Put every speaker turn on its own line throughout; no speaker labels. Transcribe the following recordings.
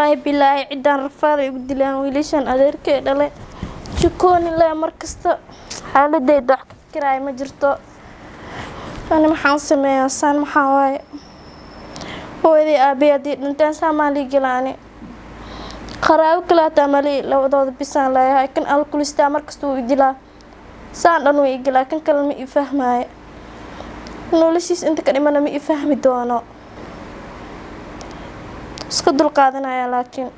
Wallaahi bilaahi, ciddaan rafaaday ugu dilaan wiilashan adeerkay dhale. Jikooni le mar kasta xaaladeyda wax ka fikiraaya ma jirto. Ani maxaan sameeyaa? Saan maxaa waaye? Hooyaday aabay haddii dhinteen saamaa lii gelaani. Qaraabo kale hataa mali, labadooda bisaan leeyahay. Kan alkulistaa markasta wuu idilaa, saan dhan wuu igelaa. Kan kale ma i fahmaayo, noloshiis inta ka dhimana ma i fahmi doono. Iska dulqaadanaya, laakiin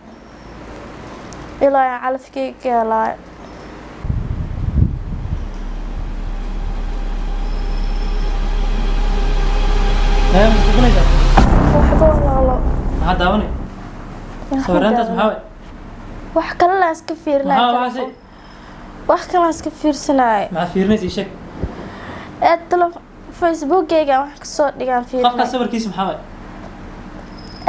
ilaa aan calafkeyga ka helaayo.
Hee, ma suganaysaa?
Waxba, walaalo.
Maxaa daawanay? Sawiraantaas maxaa waay?
Wax kale laan iska fiirinaya.
Maxaa waxaasi?
Wax kalaan iska fiirsanaya.
Maxaa fiirinaysa? Ii sheeg.
Ee talo Facebookgayga wax kasoo dhigaan
Qofkaas
fiirinaya.
sawirkiisa maxaa waay?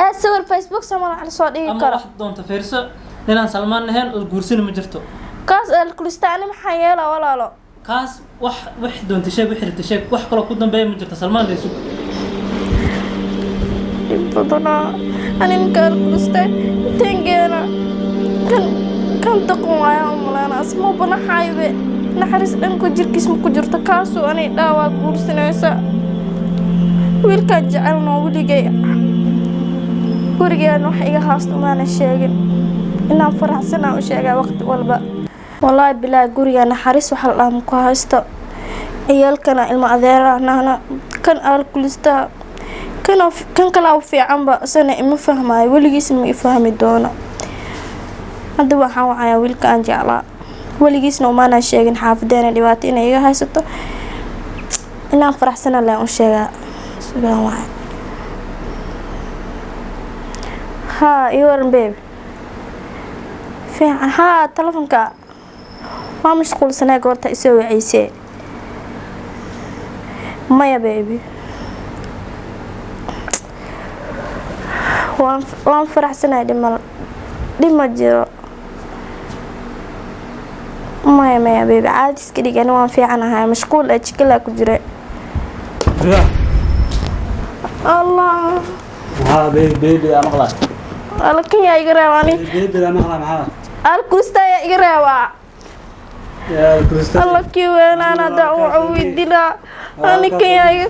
Ee sawir Facebook sama wax lasoo dhigi
Ama
karo.
wax doonta fiirso, ninaan Salmaan ahayn oo guursani ma jirto.
Kaas alkulista, ani maxaa yeela, walaalo?
Kaas wax doonta sheeg, wax rabta sheeg, wax kaloo ku dambeeya ma jirto. Salmaan laysu.
Dhib badanaa. Ani ninka alkulista intengeena kan daqan waaya umaleena asma banaxaybe, naxariis dhanka jirkiis ma ku jirto. Kaasuu anay dhaawaa guursanaysa wiilkaa jecelnoo. Weligay gurigeena wax iga haasto umaana sheegin, inaan faraxsanaa u sheegaa waqti walba. Wallaahi bilaahi, guriga naxariis waxa la dhaha maku haysto. Ciyaalkana ilma adeerahnahna, kan alkulistaa kan kalaa u fiicanba, isana ima fahmaayo, weligiisna ma i fahmi doono. Hadda waxaan wacayaa wiilka aan jeclaa. Weligiisna umaanaan sheegin xaafadeena dhibaato inay iga haysato. Inaan faraxsana leen u sheegaa. Sugaan waay. Haa, ii waran babe? Fiican. Haa, telefonka waa mashquulsanaa goorta isoo waceysee. Maya baby, waan faraxsanahay, dhima dhib ma jiro. Maya maya baby, caadi iska dhig, ani waan fiicanahay. Mashquul ee jikalaa ku jira. Allah.
Maxaa baby baby aa maqlaa?
Alla, kan yaa iga reeba ani?
Baby aa maqlaa, maxaa?
Alkusta yaa iga reebaa.
Yaa kulista.
Alla, kii weynaan hadda wuxuu i dilaa. Ani kan yaa iga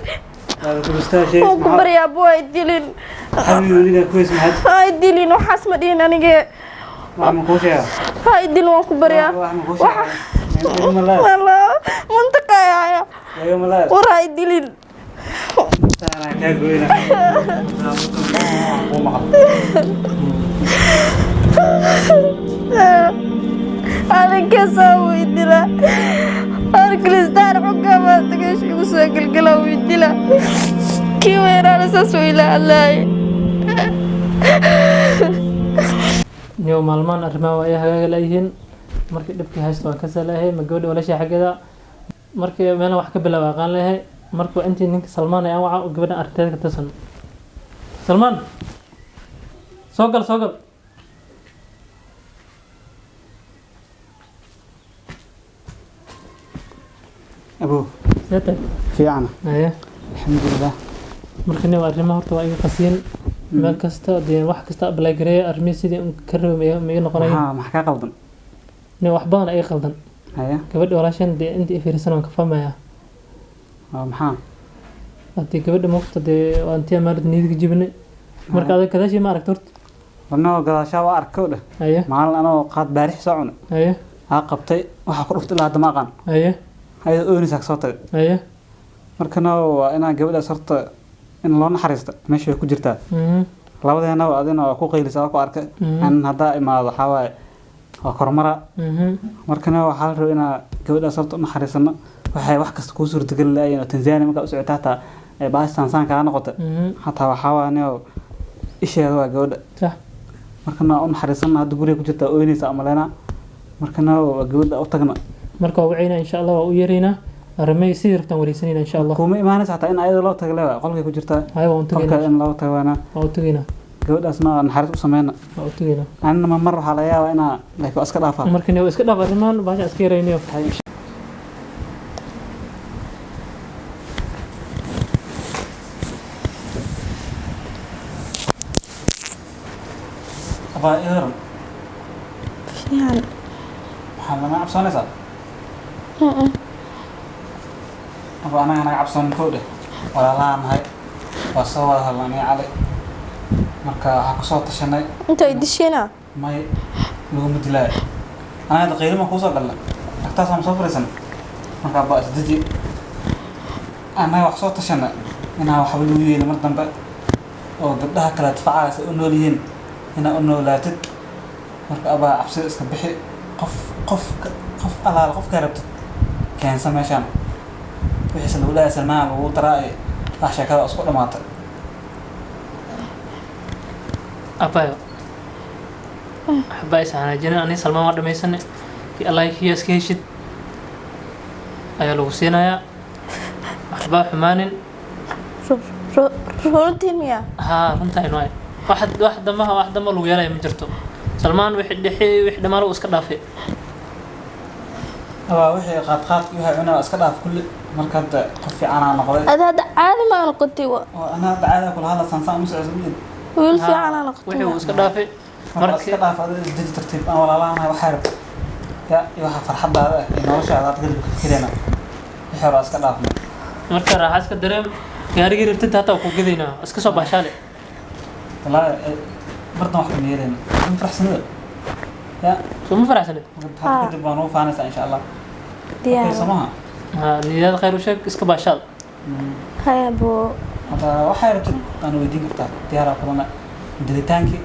Yaa kulista shay.
Wuu ku baryaa, buu ay dilin.
Xabibi, aniga kuways maxaad?
Ha i dilin, waxaas ma dhihin anige.
Wax ma kuu sheegaa?
Ha i dilin, waan ku baryaa.
Wax ma kuu sheegaa? Laga ma laa.
Alla, mantaqa ayaaya.
Laga ma laa.
War ha i dilin.
Taana kaa goyna. Kuu maqal.
Arinkasaa wuu i dilaa. Arkilistaan xukamaa tagash igu soo gelgela, wuu i dilaa. Kii weynaana saas wuu ila hadlaayay.
Niyow, maalmahan arrimaha waa ay hagaaga laayihiin. Markii dhibkii haysto waan ka salahay ma gabadha walaashay xaggeeda. Markii meelan wax ka bilaaba aqaan lehay. Marka waa intii ninka Salmaan ay aan waca oo gabadhan arrinteeda ka tirsan. Salmaan, soo gal, soo gal.
Abo.
See tahay?
Fiicana.
Haye.
Alxamdulilah.
Marka nin arrimaha horta waa iga qasiin meel kasta, dee wax kasta apply gareeya, arrimihii sidii un ka rabay ma iga noqonayo.
Maxaa kaa qaldan?
Nin wax badan iga qaldan.
Haya.
Gabadha walaashan dee inta i fiirsan waan ka fahmayaa.
Waa maxaa?
Haddii gabadha moogta dee waa intii maalid niyadka jibinay. Marka adag kadaashii ma aragta horta?
Warnoo gadaashaa waa arkay dheh.
Haye.
Maalin anoo qaad baarix soo cunay.
Haye.
Aa qabtay waxa ku dhuftay ilaa hadda ma aqaan.
Haye.
Ayadoo oonaysaa ka soo tagay.
Haye.
Markana waa inaan gabadhaas horta in loo naxariista, meesha way ku jirtaa. Labadeena adina waa ku qaylisaa, waa ku arkay. Anan haddaa imaado waxaa waaye waa kormara. Markana waxaa la rabaa inaa gabadhaas horta u naxariisano. Waxay wax kasta kuu suurtageli lahaayeen oo Tanzania markaa u socota hataa ay baastan saan kaa noqotay. Hataa waxaa waa anigoo isheeda waa gabadha.
Sax.
Markana u naxariisano, hadda guriga ku jirtaa ooynaysaa umaleynaa. Markana waa gabadha u tagna.
Marka waa wacaynaa insha Allah, waa u yeeraynaa, arrimahii sidii rabtaan wareysanayna insha Allah.
Kuma imaanaysa hataa in ayada loo tago lewa, qolkay ku jirtaa.
Haye, waan u
Qolka
tegaynaa.
in loo tago waana.
Waa u tegaynaa.
Gabadhaasna waa naxariis u sameyna.
Waa u tegaynaa.
Anina ma mar waxaa laga yaabaa inaa laakiin waa iska dhaafaa.
Marka nin iska dhaaf arrimahan, baasha iska yaraynayo.
Hay. Abaa, ii waran.
Fiican.
Maxaa lama cabsoonaysaa?
Mm-mm.
Abaa, anaga naga cabsoonin, kow dheh. Walaalaha nahay, waa soo wada hadlanay Cali, marka waxaa kusoo tashanay.
Inta ay dishiina.
May, laguma dilaayo. Anaga hadda qiilima kuusoo galna, agtaasaan soo fariisan. Marka abaa, isdeji. Annaga wax soo tashanay inaan waxba lagu yeelin mar dambe, oo gabdhaha kale difaacaas ay u nool yihiin inaa u noolaatid. Marka abaa, cabsida iska bixi. Qof qof qof alaala qofkaa rabtid keensa meeshaan. Wixiise lagu dhahay Salmaan lagu daraa ee wax sheekada isku dhamaatay.
Abayo, waxba is hanaajinin. Ani Salmaan waa dhamaysane. Kii Allah kiya iska heshid ayaa lagu siinayaa, waxba xumaanin.
Runtii miya?
Haa, runtaa waay. Wax dambaha, wax damba lagu yeelaya ma jirto. Salmaan wixii dhexi, wixii dhammaan uu iska dhaafay.
Abaa, wixii qaadqaadki waxay cunaa iska dhaaf kulli. Marka hadda qof fiicanaa noqday.
Ada hadda caadi maa noqotay wa.
Oo anaa hadda caada kula hadla, saansaan uma socdo mid.
Wiil
Haa,
fiicanaa noqotay.
Wixii uu iska dhaafay.
Marka
marka
iska dhaaf adiga, isdeji, tartiib. Aan walaalahanahay, waxaa rabta ya iyo waxaa farxadaada ah iyo noloshaada aad kadib ka fikirayna. Wixii hore iska dhaafna.
Marka raaxa iska dareem. Gaarigii rabtid hataa ku gadaynaa, iska soo baashaale.
Wallaahi mardan wax kama yeelayna ma faraxsanida ya.
Soo ma faraxsanid?
Marka hadda kadib waa noo faanaysaa, insha Allah. Okay.
Diyaar.
Soo maha?
Haa, niyadaada khayr u sheeg, iska baashaal.
Haya boo.
Hadda waxay rabtid aan weydiin kartaa, diyaaraa kulana. Dilitaankii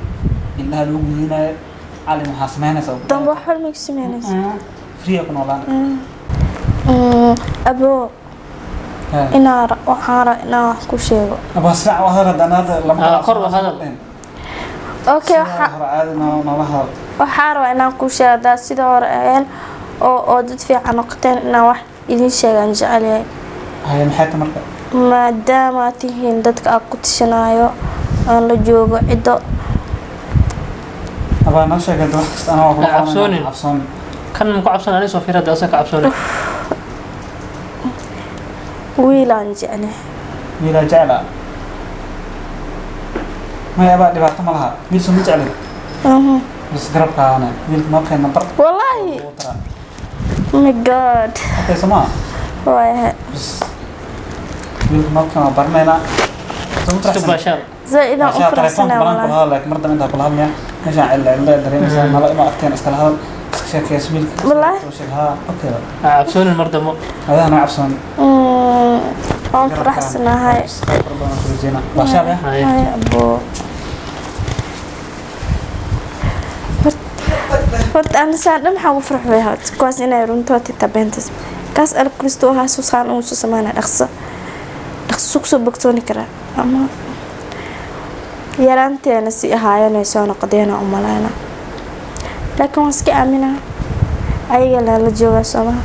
indhaha lagu gudinaayo Cali, maxaa samaynaysaa?
Dambe wax walma igu sameynaysa.
Free ku noolaan.
Aboo, inaa waxaan ra inaan wax ku sheego.
Abaa, si fiican u hadal hadda, hadda lama
Ah, kor u hadal.
Okay.
Sidaa
Waxa
hore caadi noola hadal.
Waxaa rabaa inaan kuu sheego haddaad sida hore ahayn oo dad fiican noqoteen, inaan wax idin sheegaan jecel yahay.
Haye, maxay ta marka?
Maadaama aad tihiin dadka aan ku tashanaayo, aan la joogo ciddo.
Abaa, noo sheeg hadda wax kasta, anaa waa kula
Ha cabsoonin.
Cabsoonin.
Kan ma ku cabsan? Ani soo fiir hadda, asaga ka cabsoonin.
Wiilaan jeclay.
Wiilaa jecla? Maya abaa, dhibaato ma laha. Wiil soo ma jeclin?
Mhm.
Bas, garabkaana wiilka noo keen nambar.
Wallaahi.
Ugu daraa.
Oh my God.
Okay, soo maha?
Waayahay.
Bas, wiilka noo keen, waa baranaynaa. Soo ma
Iska
faraxsan?
baashaal.
Zaa-id aan u
Masha telefoonka
faraxsanaa
balan kula
wallaahi.
hadal, laakiin mar dambe intaa kula hadlaya meeshaan cilla cilla dareemaysaa. Nala ima arteen, iskala hadal, iska sheekeyso wiilka.
Wallaahi.
Soo sheeg, haa, okay.
Ha cabsoonin mar dambe.
Adaha noo cabsoon.
Waan faraxsanahay.
Khayr badan ku rajeynaa, baashaal ya.
Haye.
Haya aboo. Horta ana saan dhan maxaan ugu farxay horta kuwaas inay runtooti tabeentas kaas al kristo ahaa susaan uu soo samaynaa, dhaqso dhaqso kusoo bogsooni karaa ama yaraanteena si ahaayeen ay soo noqdeen u malayna, laakiin waan iska aaminaa ayaga la joogaa soomaha.